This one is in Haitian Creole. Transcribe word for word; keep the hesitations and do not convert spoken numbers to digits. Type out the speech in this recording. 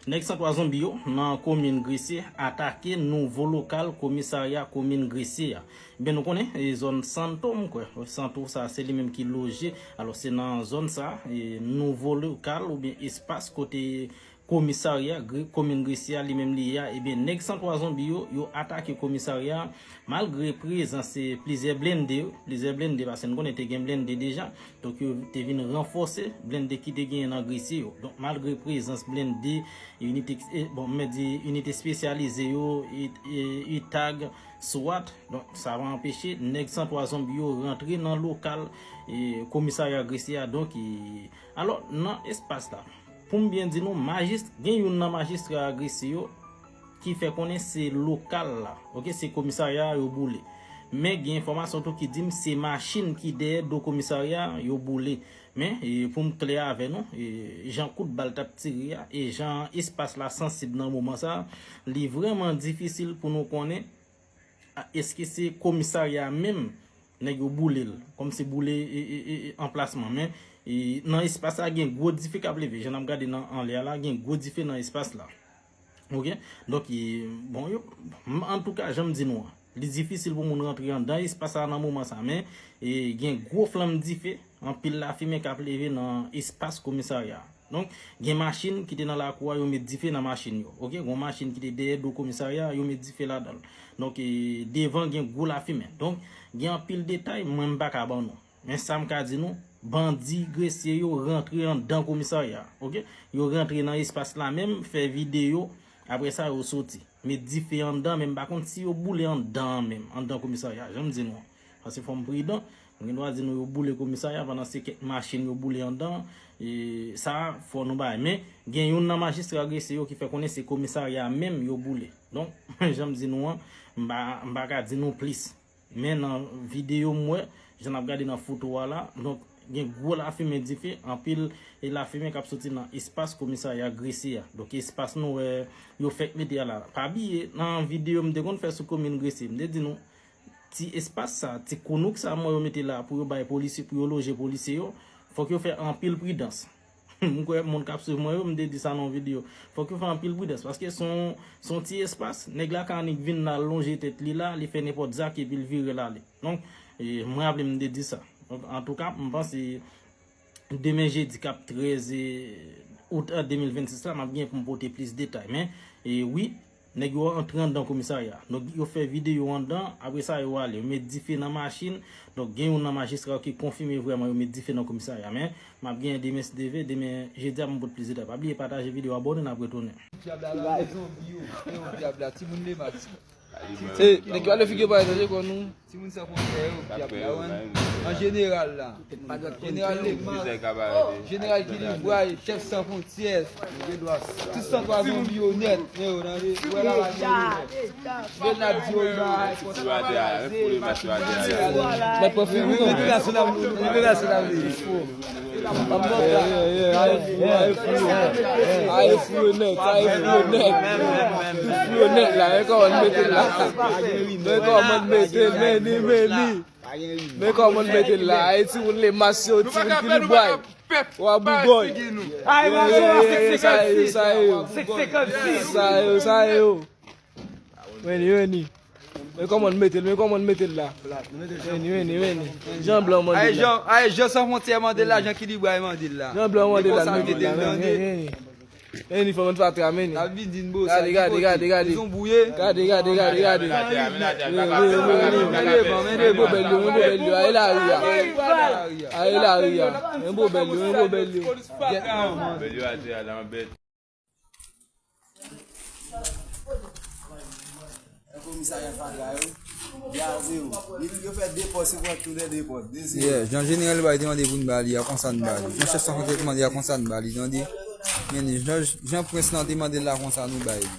Nèg Santwa Zonbi yo nan komin Gresye atake nouvo lokal komisarya komin Gresye a. Ebyen, nou konnen, e, zòn Santo, m kwè. Santo, sa, se li menm ki loje. Alò, se nan zòn sa, e, nouvo lokal oubyen espas kote komisarya Gre-, komin Gresye a, li menm li ye a. Ebyen, nèg Santwa Zonbi yo, yo atake komisarya a, malgre prezans, e, plizyè blende yo, plizyè blende, paske n konnen te gen blende deja. Donk, yo te vin ranfòse blende ki te genyen nan Gresye yo. Donk, malgre prezans blende, inite, e, bon, m di inite espesyalize yo, e, e, itag, swat, donk, sa pa anpeche nèg Santwa Zonbi yo rantre nan lokal, e, komisarya Gresye a. Donk, e, alò, nan espas la, pou m byen di nou, majis-, gen youn nan majistra Gresye yo ki fè konnen se lokal la, oke, se komisarya a yo boule. Men gen enfòmasyon tou ki di m se machin ki dèyè do komisarya a yo boule. Men, e, pou m klè avè nou, e, jan kout bal t ap tire a, e jan espas la sansib nan moman sa a, li vrèman difisil pou nou konnen, a, èske se komisarya a menm nèg yo boule l, kòmsi boule, e, e, e, e, anplasman. Men, e, nan espas la, gen gwo dife k ap leve. Jan n ap gade nan anlè a la, gen gwo dife nan espas la. Oke? Donk, e, bon, yo, m, antouka, jan m di nou an, li difisil pou moun rantre anndan espas la nan moman sa. Men, e, gen gwo flanm dife, anpil lafimen k ap leve nan espas komisarya a. Donk, gen machin ki te nan lakou a, yo met dife nan machin yo. Oke, gen machin ki te dèyè do komisarya a, yo met dife ladan l. Donk, e, devan gen gwo lafimen. Donk, gen anpil detay, mwen m pa ka ban nou. Men sa m ka di nou, bandi Gresye yo rantre anndan komisarya a. Oke, yo rantre nan espas la menm, fè videyo, apre sa yo soti. Met dife anndan, men m pa konn si yo boule anndan an menm, anndan komisarya a, jan m di nou an. Paske fò m pridan, m gen dwa di nou yo boule komisarya, pandan se kèk machin yo boule anndan, e sa, fò nou bay. Men, gen youn nan majistra Gresye yo ki fè konnen se komisarya a menm yo boule. Donk, jan m di nou an, m pa, m pa ka di nou plis. Men nan videyo m wè, jan n ap gade nan foto a la, donk, gen gwo lafimen dife, anpil, e, lafimen k ap soti nan espas komisarya Gresye a. Donk, espas nou wè yo fèk mete a la. Pa bliye, nan videyo m te konn fè sou komin Gresye, m te di nou, ti espas sa, ti kounouk sa, mwen yo mete la pou yo bay polisye, pou yo loje polisye yo, fòk yo fè anpil pridans. M kwè moun k ap swiv mwen yo, m te di sa nan yon videyo. Fòk yo fè anpil pridans, paske se yon, se yon ti espas, nèg la ka annik vin la, lonje tèt li la, li fè nenpòt zak, epi l vire l ale. Donk, e, mwen raple m te di sa. Donk, antouka, m panse demen jedi k ap trèz, e, out, e, de mil vennsis la, m ap gen pou m pote plis detay. Men, e, wi, nèg yo antre anndan komisarya a. Donk, yo fè videyo anndan, apre sa, yo ale. Yo met dife nan machin. Donk, gen youn nan majistra yo ki konfime vrèman yo met dife nan komisarya a. Men, m ap genyen demen, si Dye vle, demen jedi a, m pote plis detay. Pa bliye pataje videyo, abòne, n ap retounen. Dyab la, la, zonbi yo, frè yo, dyab la, timoun Lemas. E, nèg yo ale figi yo parèt, tande kò nou. Timoun san fwontyè yo, dyab la, wan. An jeneral la. Jeneral Lemas. Jeneral Kilibway, chèf san fwontyè. Tout san twa zonbi yo nèt. Men yo, tande. Wè la, la, yo nèt. Grenad yo la. Mèt pran figi nou. Liberasyon la, liberasyon la. Aye fou yo nèt, aye fou yo nèt. Fou yo nèt la, men kòman n mete l la. Men kòman n mete l, men li, men li. Men kòman n mete l la. Aye timoun Lemas yo, timoun Kilibway. Wa boubòy. Aye, sa yo, sa yo. Sa yo, sa yo. Vini, vini. Men kòman n mete l, men kòman n mete l la. Vini, vini, vini. Jan blan mande l la. Aye, Jan san fwontyè mande l la, Jan Kilibway mande l la. Jan blan mande l la, mete l la. Vini, vini. Vini, fò mwen fatra, vini. Gade, gade, gade, gade. Gade, gade, gade, gade. Men devan, men devan. Men bobèl yo, men bobèl yo. Aye lari a. Aye lari a. Men bobèl yo, men bobèl yo. Bèl yo atè a la, anbèt. Komisarya fatra yo, byaze yo. Li, yo fè de pòs, yo pran tou lè de pòs. De zewo. Yeah, jan jeneral Bay te mande pou n ba li a, konsa n ba li. Jan chèf san fwontyè te mande a, konsa n ba li, tande. Men jan, jan prens lan te mande l la, konsa nou ba li.